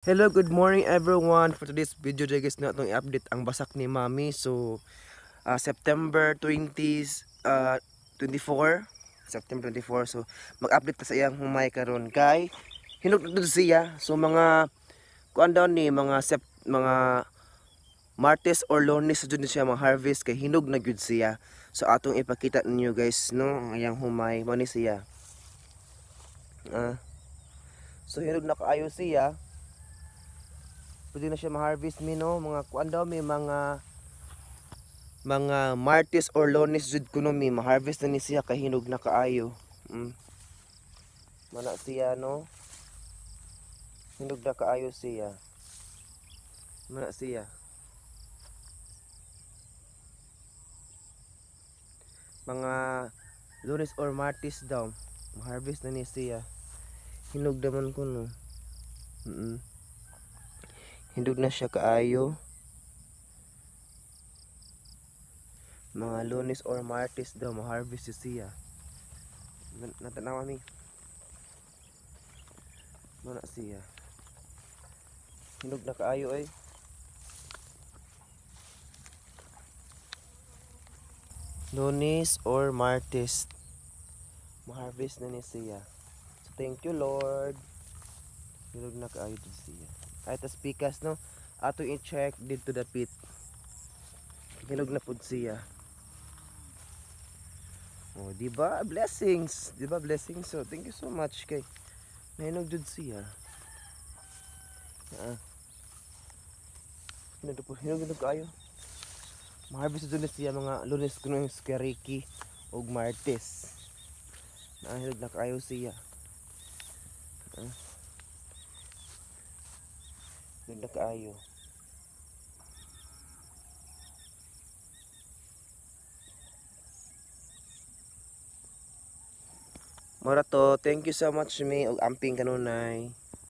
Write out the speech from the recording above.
Hello, good morning everyone. For today's video dyan guys, na itong i-update ang basak ni Mami. So, September 20, 24, September 24. So, mag-update ta sa iyang humay karon kay hinog na siya. So, mga kuan daw ni mga mga Martes or Lunes jud ni siya ma-harvest kay hinog na gyud siya. So, atong ipakita ninyo guys, no, ang iyang humay mo ni siya. So, hinog na kaayo siya. Pwede na siya ma-harvest mi, no, mga kuan daw mi mga Martes or Lunes jud kuno mi ma-harvest na ni siya kay hinog na kaayo. Mana siya, no, hinog na kaayo siya. Mana siya. Mga Lunes or Martes daw ma-harvest na ni siya. Hinog naman kuno. Hinog na siya kaayo. Mga Lunes or Martes daw ma-harvest siya. Natanaw mi. Mana siya. Hinog na kaayo ay. Lunes or Martes ma-harvest na ni siya. So thank you Lord. Hinog na kaayo dito siya. Ay, tas pikas, no, ato i-check dito dapit. Hinog na pud siya. Oh, di ba? Blessings, di ba? Blessings. So thank you so much kay nahinog jud siya. Hinog po, hinog na kaayo. Ma-harvest jud na siya mga Lunes kuno skariki ug Martes. Nahinog na kaayo siya. Hinog na kaayo. Mora to, thank you so much mi og amping kanunay.